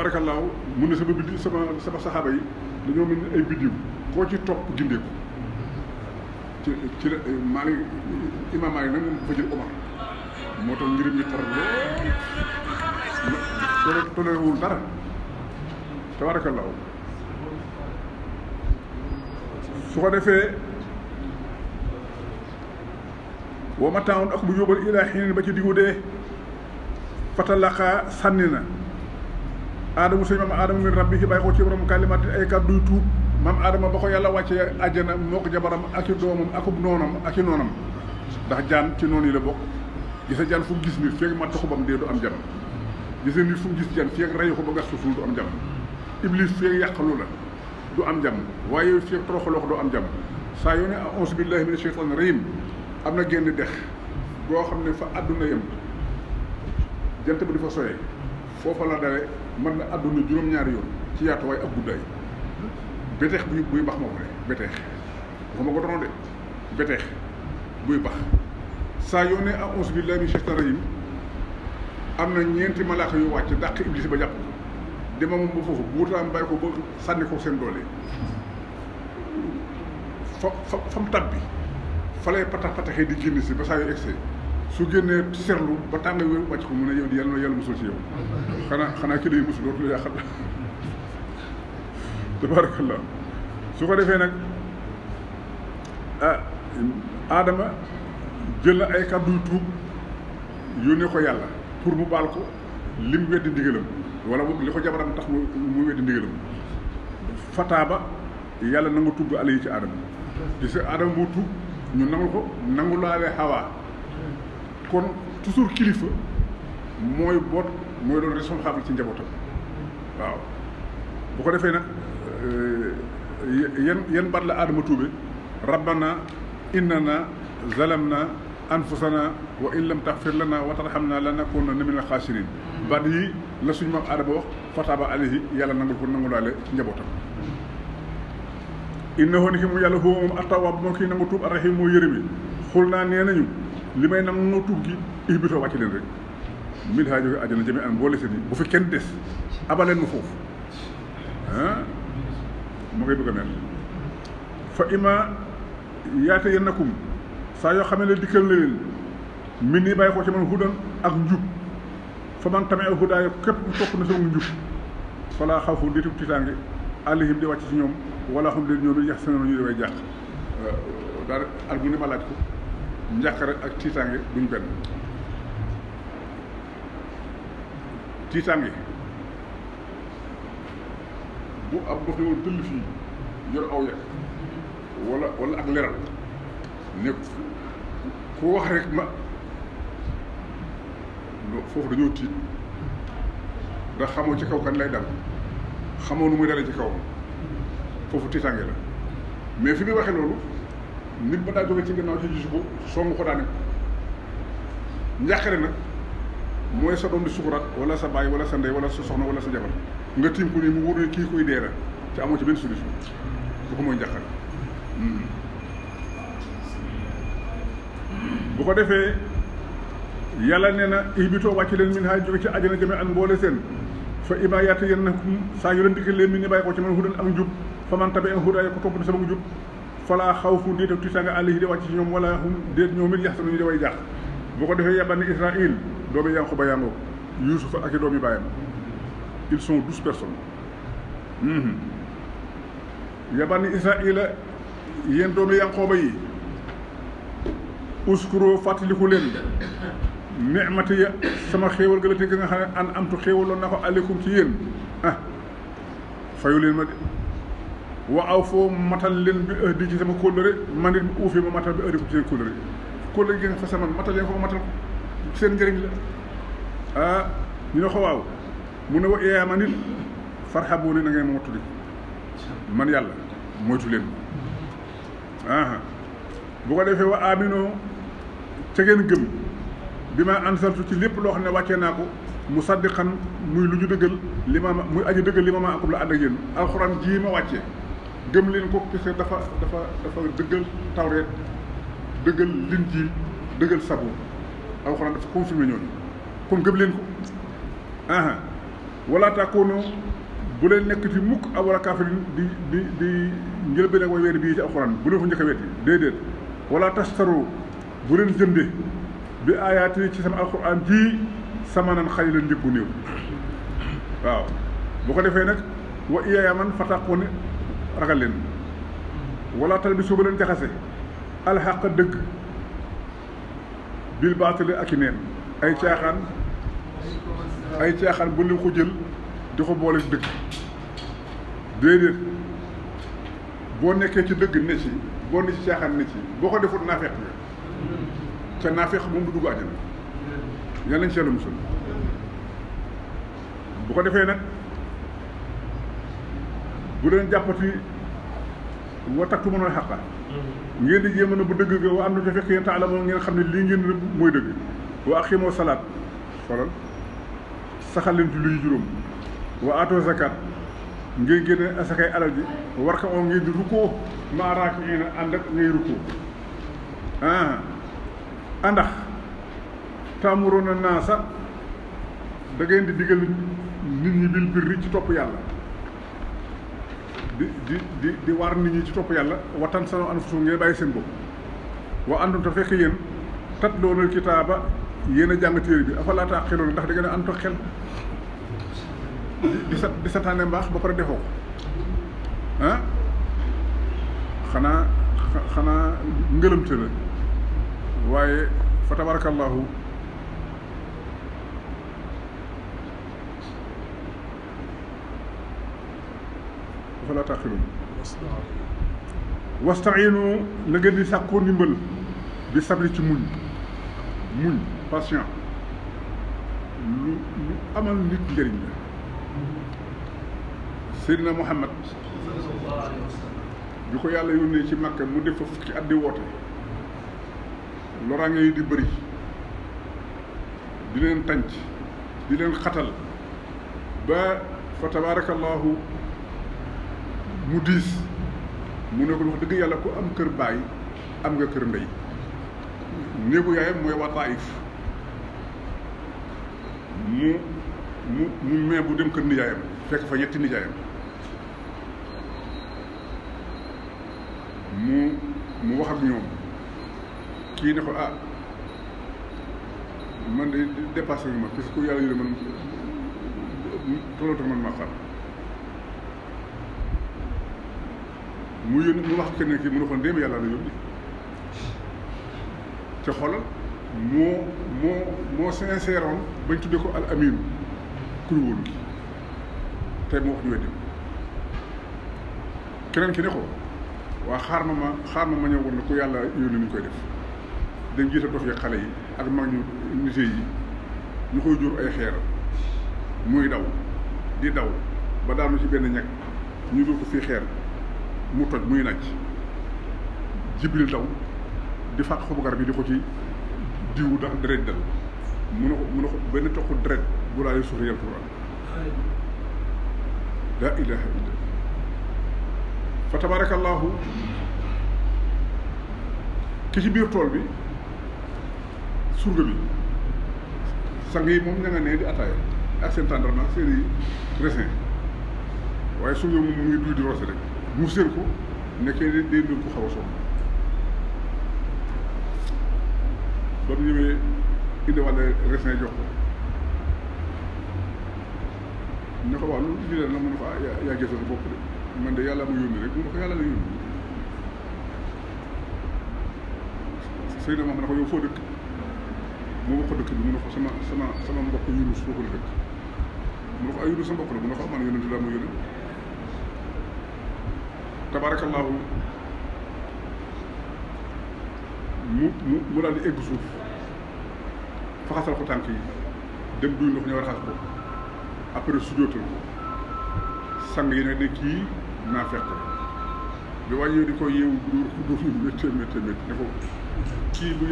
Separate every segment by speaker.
Speaker 1: tabaarakallaahu mun na sama biddi sama saxaaba yi dañoo mel ni ay biddiw koo ci topp gindeeku ci la Maalik imaam Maalik nag moom dafa jël Omar moo tax ngirum yi tar lool tolewul dara tabaarakallaahu su ko defee wa mataawun ak mu yóbbal ilaa xiinin ba ci diggu dee fatalaqa sànni na aadama sëñ maam aadama min rabbihi bàyyi ko ci borom kalimaat ay kàdduy tuub maam aadama ba ko yàlla wàccee àjjana moo ko jabaram ak i doomam akub noonam ak i noonam ndax jaan ci noonu yi la bokk gisa jaan fu mu gis nit feeg matt xubam dee du am jàmm gisa nit fu mu gis jaan feeg rayu ko ba gas suuf du am jàmm iblis feeg yàqalu la du am jàmm waaye feeg toroxaloo ko du am jàmm saa yoo ne auzu billahi mina shaytaani rajim am na génn dex goo xam ne fa àdduna yem jant bi di fa soyee foofa la dale mën na àdduna juróom-ñaari yoon ci yaatuwaay ak guddaay beteex buy bax moo ko ne beteex waxuma ko doon de beteex buy bax saa yoo ne a'uuzu billaahi mina shaytaani rajiim am na ñeenti malaaka yu wàcc dàq iblis ba jàpp dema moom ba foofu buutaam bàyyi ko ba sànni ko seen doole fam tab bi fa lay patax pataxee di génn si ba saa yu egsee su génnee serlu ba tàng wér wàcc ko mu ne yow di yàlla musul ci yow xanaa ki day musul dootu la yàqal tabarakallah su ko defee nag Adama jël na ay kàdduy tuub yónnee ko yàlla pour mu baal ko lim weddi ndigalam wala boog li ko jabaram tax mu weddi ndigalam fataaba yàlla nangu tuub ala yi ci Adama gis nga Adama moo tuub ñu nangul ko nangu laale Hawa kon toujours kilifa mooy boot mooy doon responsable ci njabootam waaw bu ko defee nag yan baat la Adama tuube rabbana innana zalamna anfusana wa in lam taxfir lana wa tarhamna lanakunanna min alxaasirin baat yi la suñu maam Adama wax fataaba alayhi yàlla nangul ko nangu laale ci njabootam innahu ni ki mu yàlla huwa moom at-tawwaab moo kii nangu tuub ar-rahiim moo yërëmi xul naa nee nañu li may nangu tuub gi ihbitoo wàcc leen rek min haa jóge àjjana jami an boole seen yi bu fi kenn des abaleen ma foofu mu ngay bëgg a mel fa ima yaate yennakum saa yoo xam ne dikkal na leen min nii bàyyi ko ci man hudan ak njub fa man tamit ak hudaaya képp ku topp na sama njub falaa xawfu diitub tiitaange alayhim di wàcc ci ñoom wala xam ne ñoom it yax seen ñu dafay jàq daal at bu ne ma laaj ko njàqare ak tiitaange duñ benn tiitaange bu ab dox ne woon tëll fii yor aw yàq wala ak leral ne ku wax rek ma foofu dañoo tiit ndax xamoo ci kaw kan lay dal xamoo nu muy dalee ci kaw foofu tiitaange la mais fi muy waxee loolu nit ba daa jóge ci gannaaw ci gisu ko songu ko daane njàqare nag mooy sa doom di sukuraat wala sa baay wala sa ndey wala sa soxna wala sa jabar nga tiim ko nii mu wóor ne kii koy dee la te amoo ci benn solution bu ko mooy njàqare bu ko defee yàlla nee na ihbitoo wàcc leen min haa jóge ci àjjana jame an mboole seen fa ima yaata yéen na saa yu leen dikkal leen mi ni bàyyi ko ci man hudan ak njub fa man tabe ak hudaaya ko topp na sama njub falaa xawfu déeta tiitaanga alayhi di wàcc ci ñoom wala hum déet ñoom it yaxsanu ñu di way jàq bu ko defee yabani Israël doomi Yanquba yangoo Yuusufa ak i doomi bàyyam ils sont 12 personnes yabani Israël yéen doomi Yanquba yi uskuro fàttaliku leen ni'mati ya sama xéewal ga la te nga xam ne an amtu xéewaloon na ko aleykum ci yéen fayu leen ma de wa aw foo matal leen bi ëddi ci sama kóllëre man it uufi ma matal bi ëddi ko ci seen kóllëre kóllëre gi nga fa sama matal leen ko matal ko seen njëriñ la ñu ne ko waaw mu ne wa eeyaa ma nit farxabu ni na ngeen ma mottali man yàlla moytu leen bu ko defee wa aminoo ca ngeen gëm bi ma ansaltu ci lépp loo xam ne wàccee naa ko mu saddiqan muy lu ñu dëggal li ma muy aji dëggal li ma maa akub la ànd ak yéen alxuraan jii ma wàccee gëm leen ko parce que dafa dëggal tawreet dëggal linjiil dëggal sabuur alxuraan dafa confirmé ñooñu kon gëm leen ko wala takunu bu leen nekk ci mukk awwala kaafirin di njëlbéen ak way weer bii ci alxuraan bu leen ko njëkk a wetti déedéet wala tastaru bu leen jënde bi aayaati ci sama alxuraan ji samanan xalilan njëg bu néew waaw bu ko defee nag wa iyaaya man fattaquni ragal leen wala talbisu bu leen jaxase alxaq dëgg bil baatili ak i neen ay caaxaan bu leen ko jël di ko boole dëgg déedéet boo nekkee ci dëgg ne ci boo ne ci caaxaan ne ci boo ko defut naafeq nga ca naafeq moom du dugg àjjana yàlla nañ ci yàlla musal bu ko defee nag bu leen jàppati wa taktumunal xaqa ngeen di jéem a bu dëgg ga wa am na ca fekk yéen taalamoon ngeen xam ne lii ngeen mooy dëgg wa aqimoo salaat xoolal saxal leen ci luy juróom wa aatoo zakat ngeen génne asakay alal ji war ka oo ngeen di rukkoo maa raakiina ànd ak ngay rukkoo andax taamuroona naasa da ngeen di digal nit ñi bil birri ci topp yàlla di war nit ñi ci topp yàlla watan sano anfusukum ngeen bàyyi seen bopp wa àndum te fekk yéen tatloonal kitaaba yéen a jàng téere bi afalaa taaqiluun ndax da ngeen a ànd ak xel di santaane mbaax ba pare defoo ko xanaa ngëlëmte la waaye fa tabarakallahu afalaa taaqiluun wasta'iinu na ngeen di sàkkoo ndimbal bi sabri ci muñ patient lu amal nit njëriñ la Seydina Muhammad bi ko yàlla yónnee ci Makka mu def fa fukki at di woote loraange yi di bëri di leen tànc di leen xatal ba fa tabarakallahu mu diis mu ne ko wax dëgg yàlla ku am kër baay am nga kër ndey néegu yaayam mooy waa Taif mu mee bu dem kër nijaayam fekk fa ñetti nijaayam mu wax ak ñoom kii ne ko man de dépassé ma parce que yàlla yore man tollootu man maa xam mu yónni mu wax keneen kii mu ne ko ndéem yàlla la yónni ca xoolal moo sincère woon bañ tuddee ko al aminu kuru wóolu gi tey mu wax ñu weddi keneen ki ne ko waa xaar ma ma ñëw woon na ku yàlla yónni ni ñu koy def dañ jiital dof yi xale yi ak mag ñu nité yi ñu koy jur ay xeer muy daw di daw ba daanu ci benn ñag ñu dul ko fii xeer mu toj muy nàcc Jibril daw di fàq xobu garab yi di ko ci diw ndax deret dal mun na ko benn toq deret bu laa suuf yàlla Quran laa ilaha illa fa tabarakallahu ki ci biir tool bi surga bi sang yi moom ña nga ne di ataaya ak seen tàndarma seen i raisin waaye surga moom mu ngi duy di roose rek mu séen ko nekkee day dul ko xaw a sonn ba mu ñëwee indi wàlle raisin jox ko ne ko waaw lu lii la mun na ko yaa gëstu sa bopp de man de yàlla ma yónni rek mu ne ko yàlla la yónni Seydina moom ne ko yow foo dëkk mu wax ko dëkk bi mu ne ko sama mbokk Yunus foofu la dëkk mu ne ko ay Yunus sa mbokk la mu ne ko man yónni laa ma yónni tabarakallahu mu daal di egg suuf faxasal ko tànk yi dem duy ndox ñu war a xas ko après sujjóotal ko sang yi nag ne kii naa fekk bi wàññee di ko yeewu dóor yu métti ne ko kii bu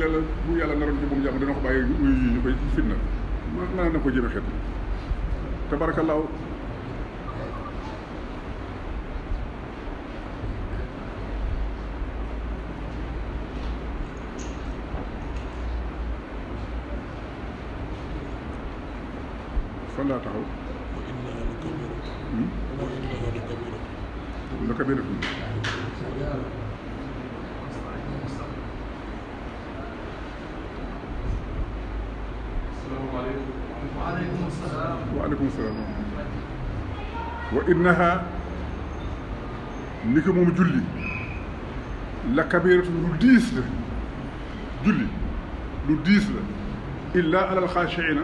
Speaker 1: yàlla naroon ci moom jàmm dina ko bàyyi yi ñu koy fitna mën na ko jëme xet tabarakallahu fan laa taxaw la kabiratun waaleykum salaam wa innaha ni ko moom julli la kabiratun lu diis la julli lu diis la illa alal xaashiina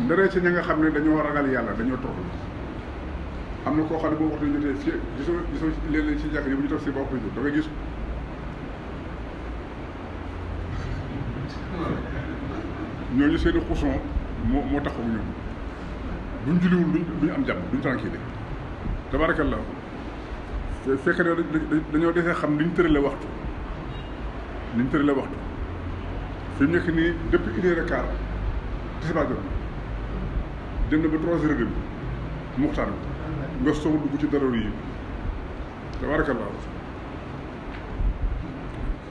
Speaker 1: ndaree ci ña nga xam ne dañoo ragal yàlla dañoo toroxlu am na koo xam ne boo waxtu jotee si gisoo léeg-léeg ci jàkk yi bu ñu toog si ba waxtu jot da ngay gis ñooñu seeni xuson moo taxaw ñoom buñ julliwul duñ am jàmm duñ tranquille tabarakallah fekk ne dañoo desee xam niñ tërale waxtu fi mu nekk nii depuis 1h15 tisbaar jot dem na ba 3h30 muxtaan nga soog dugg ci daroor yi tabarakallah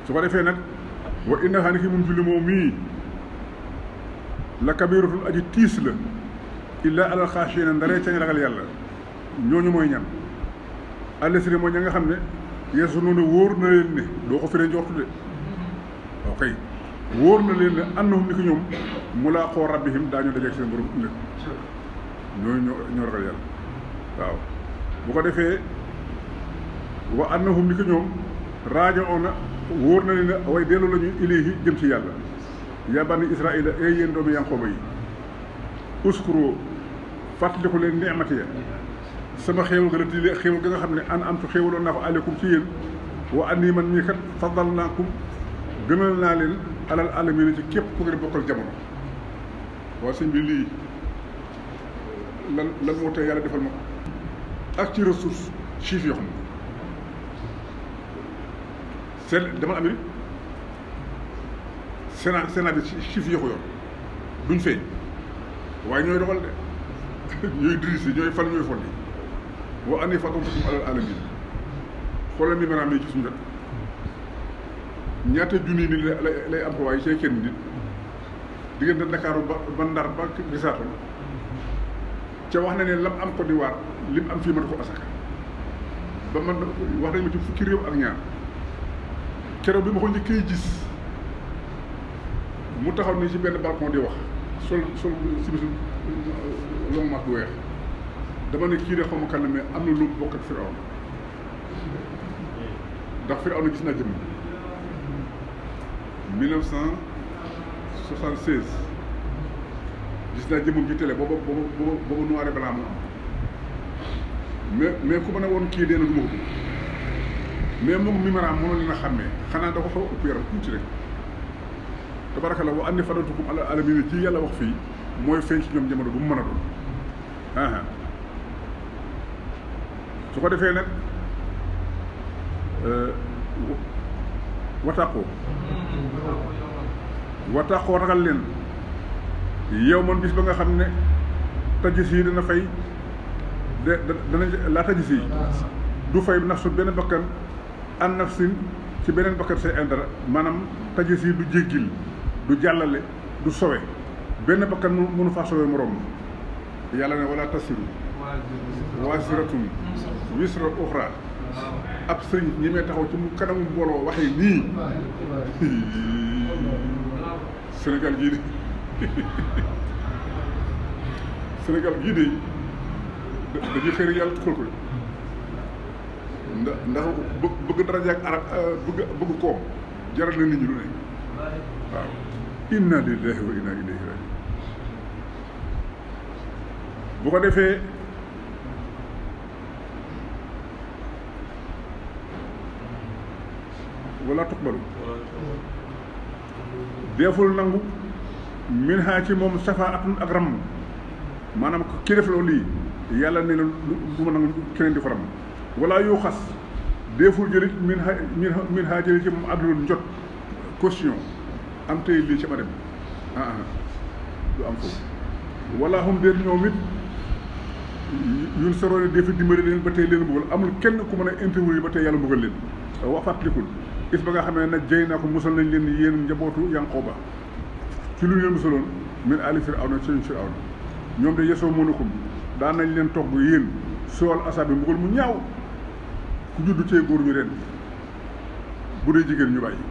Speaker 1: su ko defee nag wa innahaa ni ki moom julli moom mii la kabiratun aji tiis la illa alal xaashiina ndaree cañ ragal yàlla ñooñu mooy ñan àllesiri mooy ña nga xam ne yeesu noonu wóor na leen ne doo ko firee njortu de waaw kay wóor na leen ne annahum ni ko ñoom mulaaqoo rabbihim daañu dajeeg seen borom ëllëg ñooñu ñoo ragal yàlla waaw bu ko defee wa annahum ni ko ñoom raaji'uuna wóor na leen ne way dellu la ñu ilayhi jëm ci yàlla yaa bani israila ay yéen doomu yanqooba yi uskuru fàttaliku leen ni'mati ya sama xéewal ga la tiile xéewal ga nga xam ne an amtu xéewaloon naa ko aleykum ci yéen wa anni man ñii kat faddalnaakum gënal naa leen alal aalamiina ci képp ku ngeen bokkal jamono waa sëñ bi lii lan moo tey yàlla defal ma ko ak ci ressource chiffres yoo xam ne seen demal Amérique Sénat bi chiffres yoo ko yor duñ feeñ waaye ñooy doxal de ñooy diriger ñooy fal ñooy folli wa anni faddaltukum alal aalamiina xoolal mi maanaam ci suñu wet ñaata junni nit lay employé yi see kenn nit diggante Ndakaaru ba Ndar ba gisaatoon ca wax na ne lam am Côte d'Ivoire lim am fii mën ko asaka ba man wax nañ ma ci fukki réew ak ñaar keroog bi ma ko njëkkee gis mu taxaw ni ci benn balcon di wax sol si bisu long marque bu weex dama ne kii de xaw ma kan la mais am na lu mu bokk ak Firawna ndax Firawna gis naa jëmm 1976 gis naa jëmmam ci télé booba noir et blanc mu am mais ku ma ne woon kii dee na du ma ko mais moom mimaraam mënoo leen a xàmmee xanaa da ko xaw a ëpp yaram tuuti rek tabarakallah wa anni faddaltukum alal aalamiina ci yàlla wax fii mooy feeñ ci ñoom jamono bu mu mën a doon su ko defee nag wataqoo ragal leen yow man bis ba nga xam ne tajis yi dana fay dana laa tajis yi du fay nafsu benn bakkan an nafsin ci beneen bakkan say indara maanaam tajis yi du jéggil du jàllale du sowe benn bakkan mënu faa sowe moroom yàlla ne wala tasiru waasiratun wisra uxra ab sëriñ ñi may taxaw ci mu kanamu mbooloo waxee nii Sénégal gii de Sénégal gii de dañuy xëy yàlla tukkal ko ndax bëgg daraja ak arab bëgg koom jaral na nit ñi lu ne waaw inna lillahi wa inna ilayhi rajiun bu ko defee wala tuqbalu deeful nangu min haa ci moom safaatun ak ramm maanaam ki def loolu lii yàlla ne la du ma nangu keneen di ko ramm wala yu xas deeful jëlit min haa jëlit ci moom àdduna njot caution am tey lii ci ma dem du am foofu wala hum déet ñoom it yun saroone defi dimbali leen ba tey leen bëggal amul kenn ku mën a intervenir ba tey yàlla bëggal leen wax fàttalikul is ba nga xamee nag jëy naa ko musal nañ leen yéen njabootu Yanqooba ci lu leen musaloon min ali Firawna ci Firawna ñoom de yesoo mënukum daan nañ leen togg yéen sool asa bi mbugal mu ñaaw ku juddu cee góor ñu ren bu dee jigéen ñu bàyyi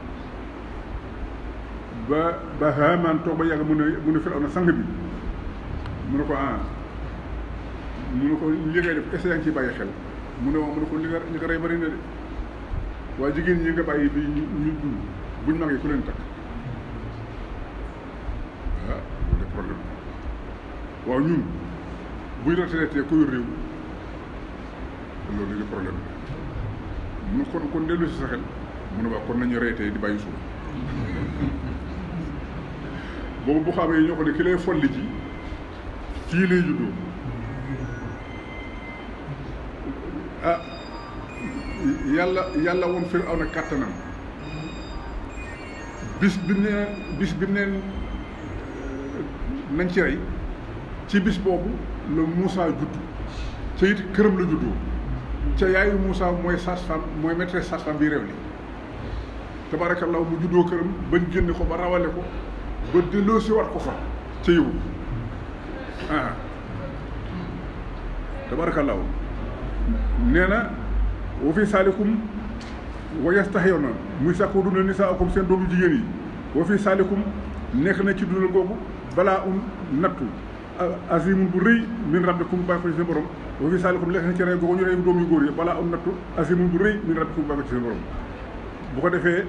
Speaker 1: ba Haamaan toog ba yàgg mu ne Firawna sang bi mu ne ko mu ne ko li ngay def est-ce que yaa ngi ciy bàyyi xel mu ne ko li nga rey bari na de waaye jigéen ñi nga bàyyi bi ñu dund buñ magee ku leen takk loolu de problème waaw ñun buñ retraité ku yor réew loolu de problème mu ne kon dellu si sa xel mu ne waaw kon nañu reetee di bàyyi suuf boobu bu xamee ñoo ko ne ki lay folli ji fii lay juddoo yàlla woon Firawna kàttanam bis bi neen nañ ci rey ci bis boobu la Moussa judd ca it këram la juddoo ca yaayu Moussa mooy sage-femme mooy maîtresse sage-femme bi réew li tabarakallahu mu juddoo këram bañ génne ko ba rawale ko ba delloo si war ko fa ca yow tabarakallahu nee na wa fi saalikum wa yastahyawna muy sàkku dundal nisaakum seen doomu jigéen yi wa fi saalikum nekk na ci dundal googu balaa nattu azimun bu rëy min rabbikum bàyyi ko ci seen borom wa fi saalikum nekk na ci rey googu ñu rey doom yu góor yi balaa nattu azimun bu rëy min rabbikum bàyyi ko ci seen borom bu ko defee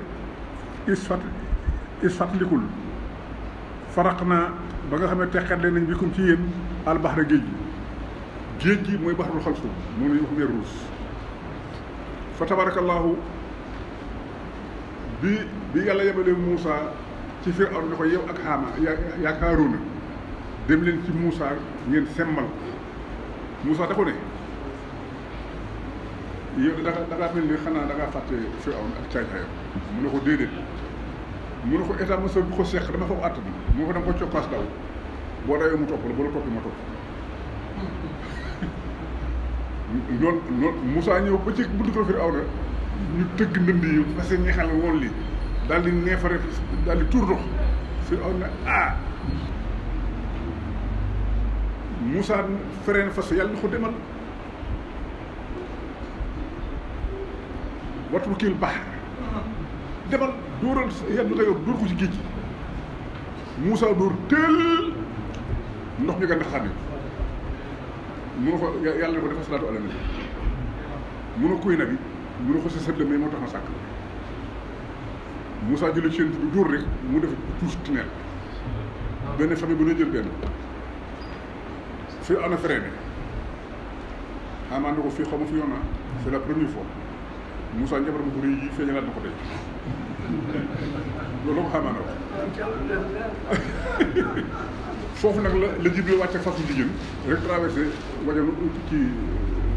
Speaker 1: isfatlikul faraq naa ba nga xam ne teqatle nañ bikum ci yéen albahra géej gi mooy baxarul xalsu moom la ñuy wax mer ruus fa tabarakallahu bi yàlla yebalee Moussa ci Firawna ne ko yow ak yaa Haaruna dem leen ci Moussa ngeen semmal Moussa da ko ne yow da ngaa mel ni xanaa da ngaa fàtte Firawna ak caay-caayam mu ne ko déedéet mu ne ko état ma sa bu ko seq dama fa àtt bi mu ne ko da nga ko cokkaas daw boo dawee mu topp la boo la toppi ma topp noonu Moussa ñëw ba ci buntu ko Firawna ñu tëgg ndënd yi parce que ñeexal woon li daal di neefare daal di tuur ndox Firawna Moussa fereen fas yàlla na ko demal watul kil bax demal dóoral yàlla nga yor dóor ko ci géej gi Moussa dóor teel ndox mi nga ndax xam mu ne ko yàlla ne ko dafa salaatu ala nabi mu ne kuy nabi mu ne ko sa sëble mais moo tax ma sàkk Moussa jële ci bi dóor rek mu def tuus tineel benn famille bu ne jël benn fii ana freiné xamaa ne ko fii xaw ma fi yoon c'est la première fois Moussa njabar bu rëy yi feeñalaat na ko tey loolu ko xamaa na foofu nag la Jibril wàcce fasu jigéen rek traversé wajanu ci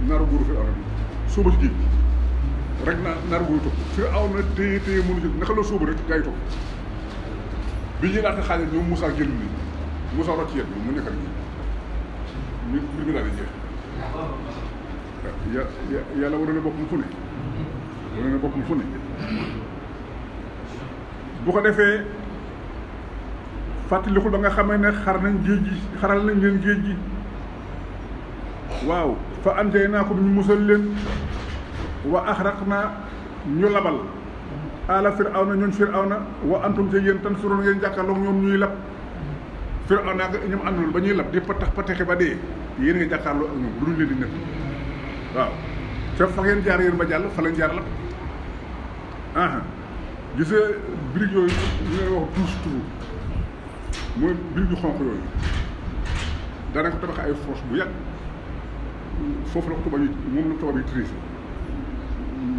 Speaker 1: naaru góoru Firawna bi sóoba ci géej gi rek naaru góoru topp Firawna téye mënu jël naka la sóoba rek gaa yi topp bi ñuy laata xaalis ñoom Moussa jël ni Moussa rocc ci yet bi mu nekkal nii mbir mi daal di jeex yàlla wane na boppam fu ne wane na boppam fu ne bu ko defee fàttalikul ba nga xamee ne xaral nañ leen géej gi waaw fa anjaynaakum ñu musal leen wa axraqnaa ñu labal ala Firawna ñooñ Firawna wa antum te yéen tansuruun ngeen jàkkaarloog ñoom ñuy lab Firawna nga ñoom àndul ba ñuy lab di pataxe ba dee yéen nga jàkkaarloo ak ñoom du ñu leen di nekk waaw te fa ngeen jaar yéen ba jàll fa lañ jaar lab gis nga birig yooyu ñu leen wax douze trous mooy birig yu xonq yooyu daanaka ko tabax ay fosse bu yàgg foofu la ko tubaab yi moom la tubaab yi triché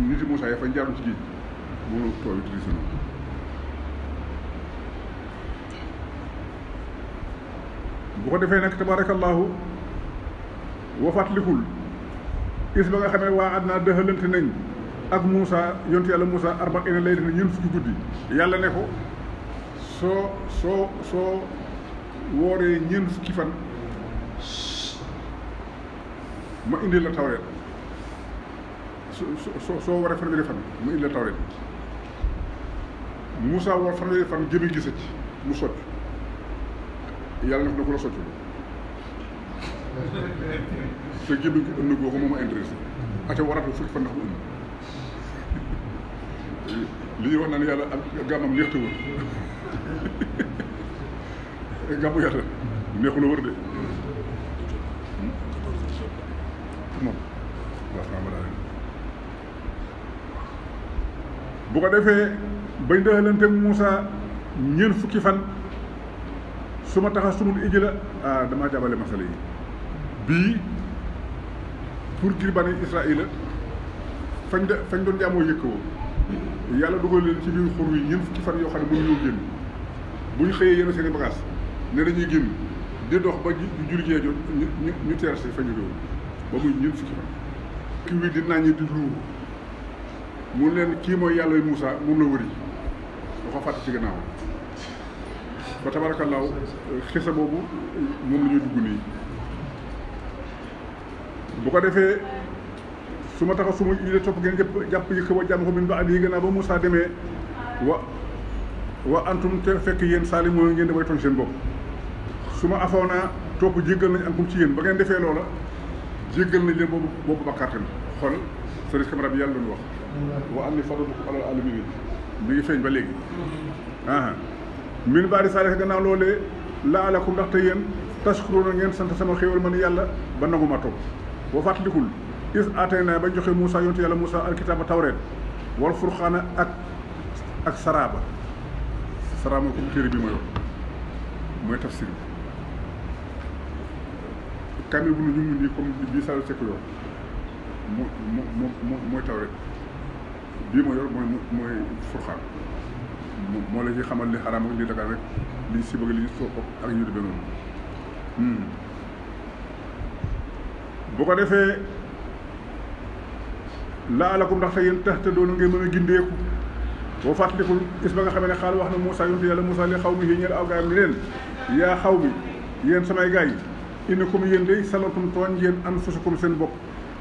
Speaker 1: nit yi Moussa ya fañ jaaroon ci géej moom la ko tubaab yi triché noonu bu ko defee nag tabarakallahu wa fàttalikul is ba nga xamee waa àddina dëxalante nañ ak Moussa yontu yàlla Moussa arba'iina layla ñeent fukki guddi yàlla ne ko soo wooree ñeent fukki fan ma indi la tawreet soo waree fanweeri fan ma indi la tawreet Moussa war fanweeri fan jëme gisa ci mu sotti yàlla ne ko la sotti sa gémmiñ ko ënd googu moo ma intéressé ate waratu fukki fan ndax mu ënd li ñuy wax naan yàlla ak gàmmam neex te wër gàmmu yàlla neexu la wër de moom waaw sama daal bu ko defee bañ dëxalante Moussa ñeent fukki fan su ma taxa sumul iji la damaa jabale masala yi bii pour ngir bani Israël fañ doon jaamoo yëkkawoo yàlla dugal leen ci biir xur yi ñeent fukki fan yoo xam ne mënuñoo génn bu ñu xëyee yenn seen i bagages ne dañuy génn di dox ba jur gee jot ñu teer si fa ñu réew ba muy ñeent fukki fan kii wi di naññi di luur mun leen kii mooy yàlla Moussa moom la wëri da ko fàtte ci gannaaw ba tabarakallaahu xisa boobu moom la ñuy dugg nii bu ko defee su ma taxa su ma idée topp ngeen jàpp yëkk wa jàmm ko min ba adi gannaaw ba Moussa demee wa antum te fekk yéen saali moo ngeen damay tooñ seen bopp su ma afaw naa topp jéggal nañ ankum ci yéen ba ngeen defee loola jéggal nañ leen boobu bakkaarte na xool service caméra bi yàlla doon wax wa anni fadlukum alal alamin mi ngi feeñ ba léegi min baadi saalih gannaaw loolee laalakum ndaxte yéen tashkuruuna ngeen sant sama xéewal man yàlla ba nangu ma topp boo fàttalikul is atayna ba joxe Moussa yonte yàlla Moussa alkitaaba tawreet wal furqaana ak saraaba mooy comme téere bi ma yor mooy tafsir bi kamil bu nu ñu ngi nii comme bii Sall Seck yor mooy tawreet bii ma yor mooy furqaan moo la ñuy xamal li xaraam ak li dagal rek li si bëgg li soo ak yu demee noonu bu ko defee laalakum ndax te yéen tax te doon ngeen mën a gindeeku boo fàttalikul is ba nga xamee ne xaal wax na Moussa yonte yàlla Moussa li xaw mi yi ñeel aw gaayam ni leen yaa xaw mi yéen samay gaay yi innakum yéen day salatum tooñ yéen anfusakum seen bopp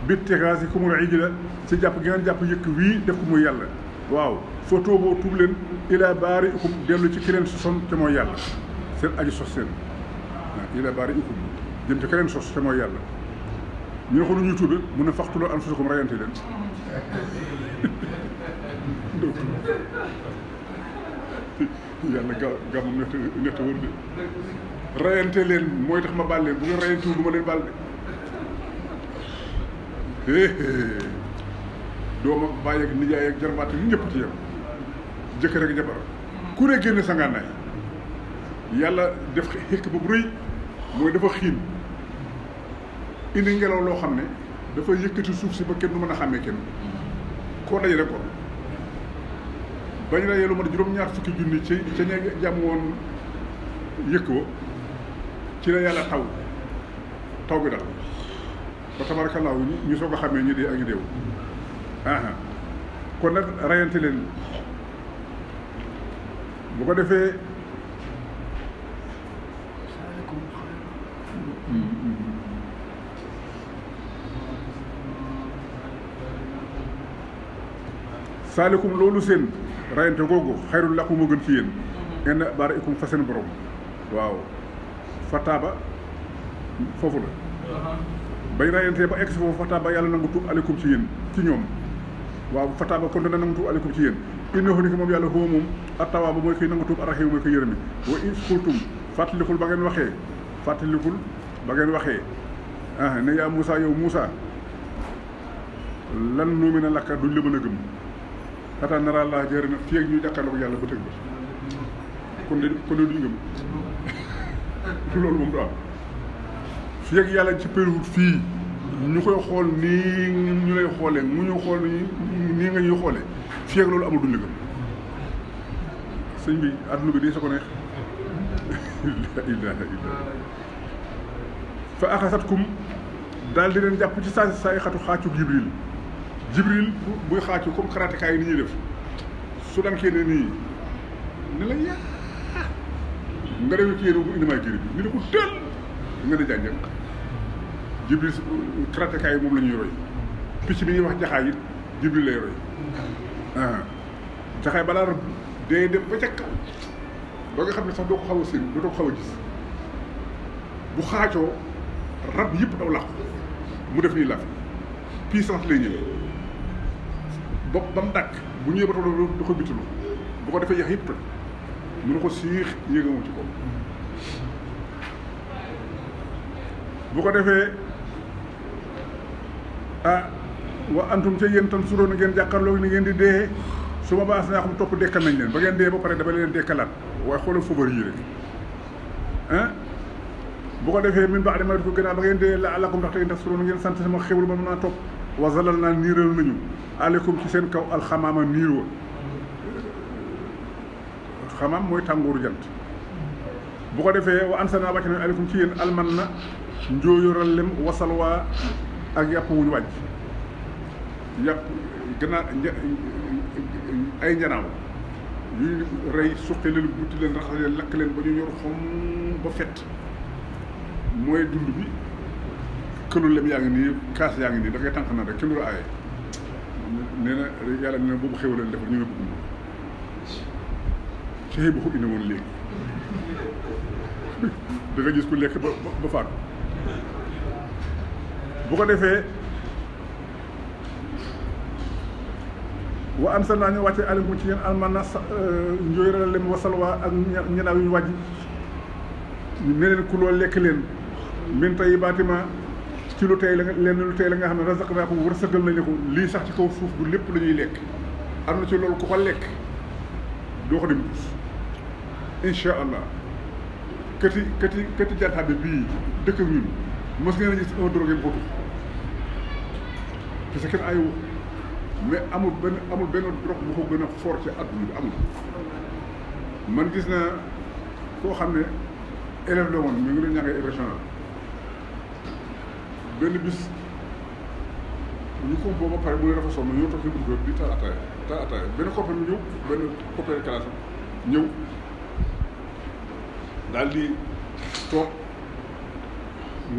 Speaker 1: bittigaasikumul ijla ci jàpp gi ngeen jàpp yëkk wii def ko muy yàlla waaw fa tooboo tuub leen ila baariikum dellu ci ki leen sosoon te mooy yàlla seen aji sos seen waaw ila baariikum jëm ci ki leen sos te mooy yàlla ñu ne ko nu ñuy tuube mun a faqtuloo anfusakum rayante leen yàlla gàmmam neexte wër de rayante leen mooy tax ma baal leen bu ngeen rayante wu du ma leen baal de doom ak baay ak nijaay ak jarbaat yi ñëpp ci yam jëkkër ak jabar ku ne génne sa ngànnaay yàlla def xekk ba bu rëy mooy dafa xiin indi ngelaw loo xam ne dafa yëkkati suuf si ba kenn du mën a xàmmee kenn koo daje rek ko bañ la yelu ma juróom-ñaar fukki junni ci ca ña jàmm woon yëkk wa ci la yàlla taw bi dal ba tabarakallaahu ñu soog a xàmmee ñi dee ak ñu deewu kon nag rayante leen bu ko defee saalikum loolu seen rayante googu xayrul lakum moo gën ci yéen inna baariikum fa seen borom waaw fataaba foofu la bañ rayante ba egg si foofu fataaba yàlla nangu tuub aleykum ci yéen ci ñoom waaw fataaba kon dana nangu tuub aleykum ci yéen innahu ni ko moom yàlla huwa moom attawaabu mooy koy nangu tuub arrahiim mooy koy yërëmi wa in qultum fàttalikul ba ngeen waxee ne yaa Moussa yow Moussa lan nuumina laka duñ la mën a gëm xataa nara laa jëri na fii ak ñuy jàkkaarloo yàlla ba tëg ba kon de duñ gëm loolu moom du am fii ak yàlla ci péruwut fii ñu koy xool nii ñu lay xoolee mu ñu xool nii nga ñuy xoolee fii ak loolu amul duñ la gëm sëñ bi àdduna bi dee sa ko neex la ilaha illa fa axasatkum daal di leen jàpp ci saa xatu xaacu jibril buy xaacu comme karatéka yi ni ñuy def su dankee ne nii ne la yaa nga demee ci yéen bu indi maay giri bi ni ne ko tël nga ne jànjam jibril karatéka yi moom la ñuy roy picc bi ñuy wax jaxaay it jibril lay roy jaxaay balaa rëbb day dem ba ca kaw ba nga xam ne sax doo ko xaw a séen doo ko xaw a gis bu xaacoo rab yëpp daw làqu mu def nii la puissance lay ñëw ba mu dàkk bu ñëwee ba toll da ko bitulu bu ko defee yax yëpp toj mënu ko siix yéegamu ci kaw bu ko defee wa antum ca yéen tan suróo na ngeen jàkkaarloo ni ngeen di dee su ma baas naa xam topp dekkal nañ leen ba ngeen dee ba pare dama leen dekkalaat waaye xoolal foobar yi rek bu ko defee min baax dama ko gënaa ba ngeen dee la alakum ndax tey ndax suróo na ngeen sant sama xewlu ba mën naa topp wa zalal naa niiral nañu aleykum ci seen kaw alxamaama niir wa xamaam mooy tàngooru jant bu ko defee wa ansana wàcc nañu aleykum ci yéen alman na njooyoral lem wasalwaa ak yàpp wuñu wàcc yàpp gannaaw ay njanaaw yuy rey suqi leen butti leen raxas leen lakk leen ba ñu ñor xom ba fett mooy dund bi këlu lem yaa ngi nii kaas yaa ngi nii da ngay tànq na rek kenn du la aaye nee na yàlla nee na boobu xéw leen defal ñu ne bëgg ci xëy bu ko indi woon léegi da nga gis ku lekk ba faatu bu ko defee wa am sa naa ñu wàcce aleykum ci yéen almanna njóoyral lem wasalwa ak ñanaaw yu ñu wàjj ne leen ku loolu lekk leen min tayyibaati-maa ci lu tey la leen lu tey la nga xam ne razaqnaakum wërsëgal nañu ko lii sax ci kaw suuf du lépp la ñuy lekk am na ci loolu ku ko lekk doo ko dem dus incha allah këti jantaa bi bii dëkk ak ñun mos ngeen a gis un drogué bootu parce que kenn ayu mais amul benn drogue bu ko gën a fort ci àdduna bi amul man gis naa koo xam ne élève la woon mi ngi doon ñàngee régional benn bis ñu ko booba pare mu ne dafa sonn ñoo toog si buntu bi taal ataaya benn copain mi ñëw benn copain classe ñëw daal di toog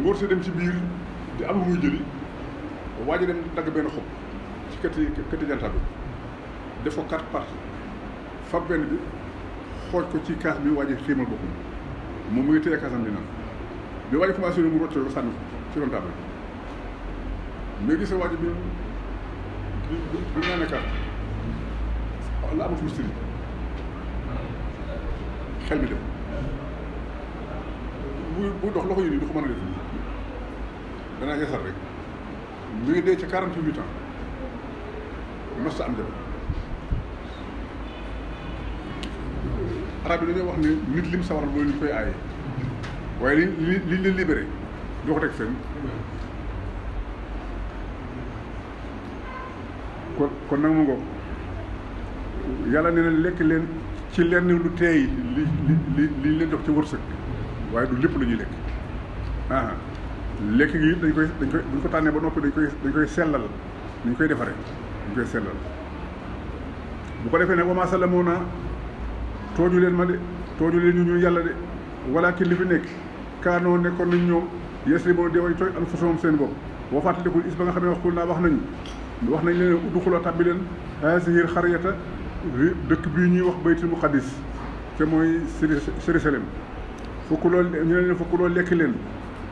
Speaker 1: ngóor si dem ci biir di am lu muy jëli waa ji dem dagg benn xob ci këti jantaa bi def ko 4 parties fab benn bi xooj ko ci kaas bi waa ji xiimal boppam moom mu ngi téye kaasam bi naan bi waa ji commencé mu rocc ko sànni ci ron table mais gis nga waa ji bi naanee kaas la amatul style xel mi dem bu dox loxo yi nii du ko mën a def danaa yasar rek mi ngi dee ci 48 ans mos am jafe arab yi dañoo wax ne nit lim sawaral mooy li ñu koy aaye waaye liñ leen libéré doo ko teg fenn kon nag mu ngoog yàlla nee na lekk leen ci lenn lu teey li leen jox ci wërsëg waaye du lépp la ñuy lekk lekk gi dañ koy buñ ko tànnee ba noppi dañ koy sellal dañ koy defaree dañ koy sellal bu ko defee nag wama salamoona tooju leen ma de tooju leen ñu yàlla de walaakin li fi nekk kaanoo nekkoon nañ ñoom yes li boo dee way tooy anfusahum seen bopp boo fàttalikul is ba nga xam ne waxul naa wax nañ leen udxuloo tàbbi leen haazihil xaryata dëkk bii ñuy wax baytul muqaddis te mooy Jérusalem fukk loolu ñu ne leen fukk loolu lekk leen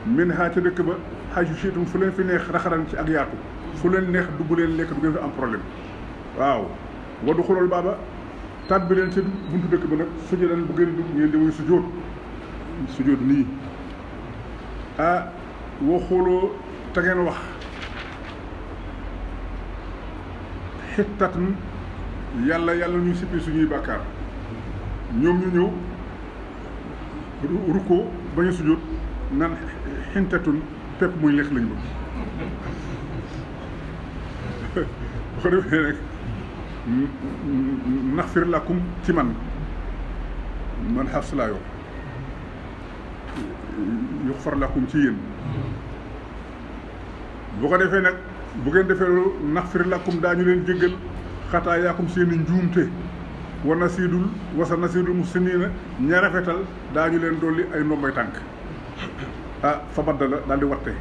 Speaker 1: min haa ca dëkk ba xaju siitum fu leen fi neex raxaran ci ak yaatu fu leen neex dugg leen lekk du ngeen fi am problème waaw wadu xulool baaba tàbbi leen ci buntu dëkk ba nag sujjóotan bu ngeen dugg ngeen di muy sujjóot nii waxuloo te ngeen wax xittatun yàlla ñuy sippi suñuy bàkkaar ñoom ñu ñëw rukkoo ba ñu sujjóot nan xintatun pepp muy lekk lañ bëgg bu ko defee rek naxfir lakum ci man xaf si laa yoo yuxfar lakum ci yéen bu ko defee nag bu ngeen defee loolu naxfir lakum daañu leen jéggal xataa yaakum seeni njuumte wasa nasiidul muhsiniina ña rafetal daañu leen dolli ay ndombay tànk fa baddala daal di watte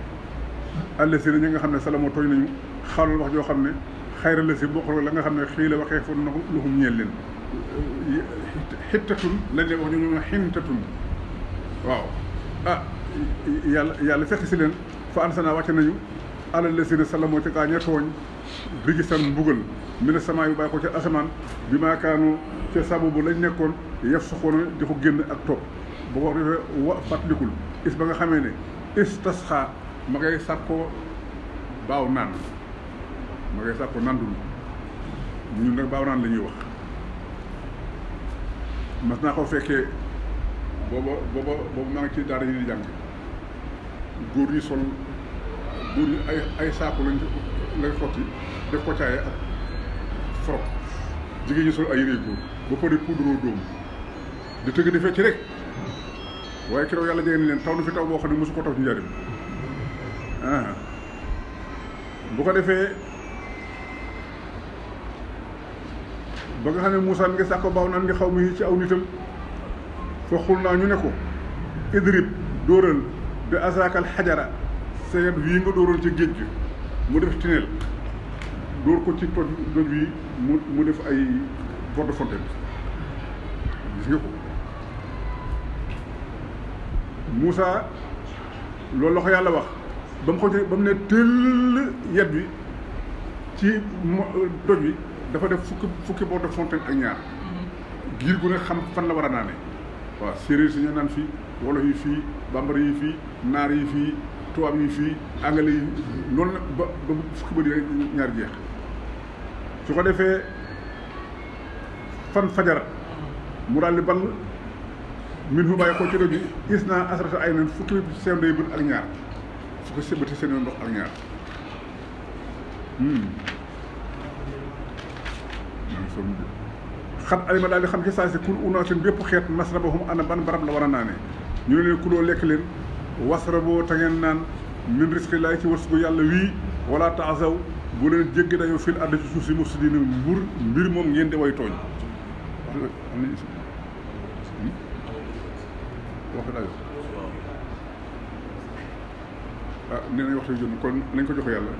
Speaker 1: allasiina ñi nga xam ne salamoo tooñ nañu xawlal wax joo xam ne xayra la si bokk la nga xam ne xii la waxee fa na luxum ñeel leen xittatun lañ leen wax ñu xintatun waaw yàlla fekk si leen fa ansanaa wàcce nañu alal lazina salamoo ca gaa ña tooñ rigisan mbugal mina samaa yu bàyyi ko ca asamaan bi maa kaanu ca sababu lañ nekkoon yaf soxoona di ko génn ak topp bu ko defee wa fàttalikul is ba nga xamee ne istasxaa ma ngay sàkkoo baaw naan ma ngay sàkkoo nandul ñun nag baaw naan la ñuy wax mas naa ko fekkee booba maa ngi ci daara yi di jàng góor yi sol góor yi ay saaku lay xotti def ko caaye ak forog jigéen ñi sol ay yére góor ba pare poudre doom di tëgg di fecc rek waaye keroog yàlla jege ni leen taw na fi taw boo xam ne mosu ko taw ci njariñ bu ko defee ba nga xam ne Moussa mi ngi sàkko baaw naan nga xaw mi ci aw nitam fa xul naa ñu ne ko idrib dóoral bi azakal xajara sayet wii nga dóoroon ci géej gi mu def tineel dóor ko ci toj wi mu def ay bord de fontaine gis nga ko Moussa loolu la ko yàlla wax ba mu ba mu ne tëll yet bi ci doj wi dafa def fukki bord de fontaine ak ñaar giir gu ne xam fan la war a naane waaw séeréer si ñu naan fii wolof yi fii bambara yi fii naar yi fii tubaab yi fii anglais yi noonu la ba fukki bëri ñaar jeex su ko defee fan fajar mu daal di ball min fu bàyyi ko ci doj bi gis naa asrata ay nen fukki seen day bët ak ñaar fukki sébati seen ndox ak ñaar xat alima daal di xam ci saa si kul unaasin bépp xeet masrabahum ana ban barab la war a naanee ñu ne leen kuloo lekk leen wasraboo te ngeen naan min risqi laay ci wërsëgu yàlla wii wala taasaw bu leen jéggi dayoo fil ardi ci suuf si mufsidiina mbir moom ngeen di way tooñ wax dayo nee nañ waxtu jot kon nañ ko joxe yàlla